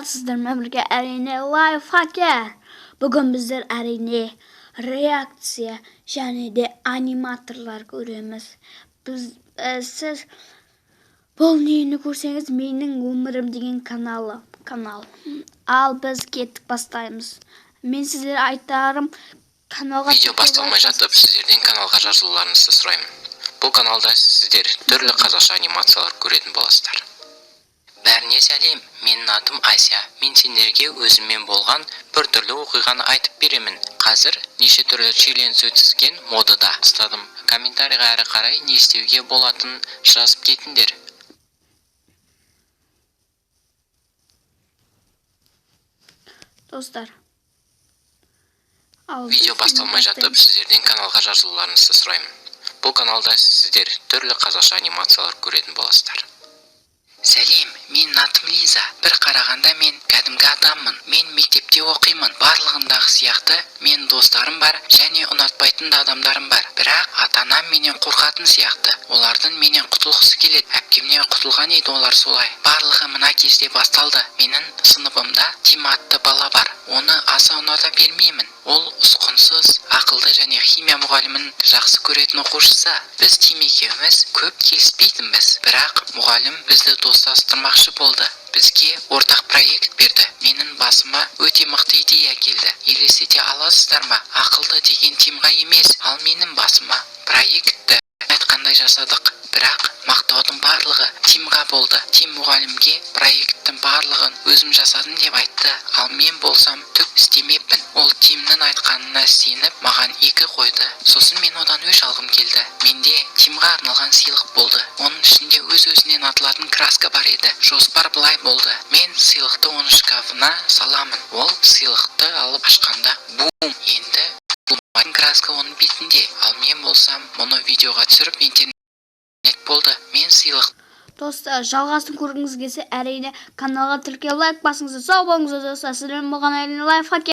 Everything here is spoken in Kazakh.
Сіздермен бірге, әрине, Лайфхакер. Бүгін біздер, әрине, реакция және де аниматорлар көреміз. Біз сіз бұл нені көрсеңіз, «Менің өмірім» деген каналы канал. Ал біз кеттік, бастаймыз. Мен сіздерге айтарым, каналға Видео басталмай жатып, сіздерден каналға жазылуларыңызды сұраймын. Бұл каналда сіздер түрлі қазақша анимациялар көретін боласыздар. Бәріне сәлем! Менің атым Ася. Мен сендерге өзіммен болған бір түрлі оқиғаны айтып беремін. Қазір неше түрлі челлендж өткізген модада бастадым. Комментарийға әрі қарай не істеуге болатынын жазып кетіңдер. Достар, ал Видео біз басталмай жатып, бастаймыз. сіздерден каналға жазылуларыңызды сұраймын. Бұл каналда сіздер түрлі қазақша анимациялар көретін боласыздар. Сәлем! Менің атым Лиза. Бір қарағанда, мен кәдімгі адаммын. Мен мектепте оқимын. Барлығындағы сияқты мен достарым бар және ұнатпайтын да адамдарым бар. Бірақ ата анам менен қорқатын сияқты. Олардың менен құтылғысы келеді. Әпкемнен құтылған еді олар солай. Барлығы мына кезде басталды. Менің сыныбымда Тим атты бала бар. Оны аса ұната бермеймін. Ол ұсқынсыз, ақылды және химия мұғалімінің жақсы көретін оқушысы. Біз Тим екеуміз көп келіспейтінбіз, бірақ мұғалім бізді достастырмақшы болды. Бізге ортақ проект берді. Менің басыма өте мықты идея келді. Елестете аласыздар ма? Ақылды деген Тимға емес, ал менің басыма. Проектті айтқандай жасадық, бірақ мақтаудың барлығы Тимға болды. Тим мұғалімге проекттің барлығын өзім жасадым деп айтты, ал мен болсам түк істемеппін. Ол Тимнің айтқанына сеніп, маған екі қойды. Сосын мен одан өш алғым келді. Менде Тимға арналған сыйлық болды. Оның ішінде өз өзінен атылатын краска бар еді. Жоспар былай болды: мен сыйлықты оның шкафына саламын. Ол сыйлықты алып ашқанда, бум, енді болмайтын краска оның бетінде. Ал мен болсам мұны видеоға түсіріп, интернет болды. Мен сыйлық Достар, жалғасын көргіңіз келсе, әрине, каналға тіркеліп, лайк басыңыздар. Сау болыңыздар, достар! Сіздермен болған, әрине, Лайфхакер.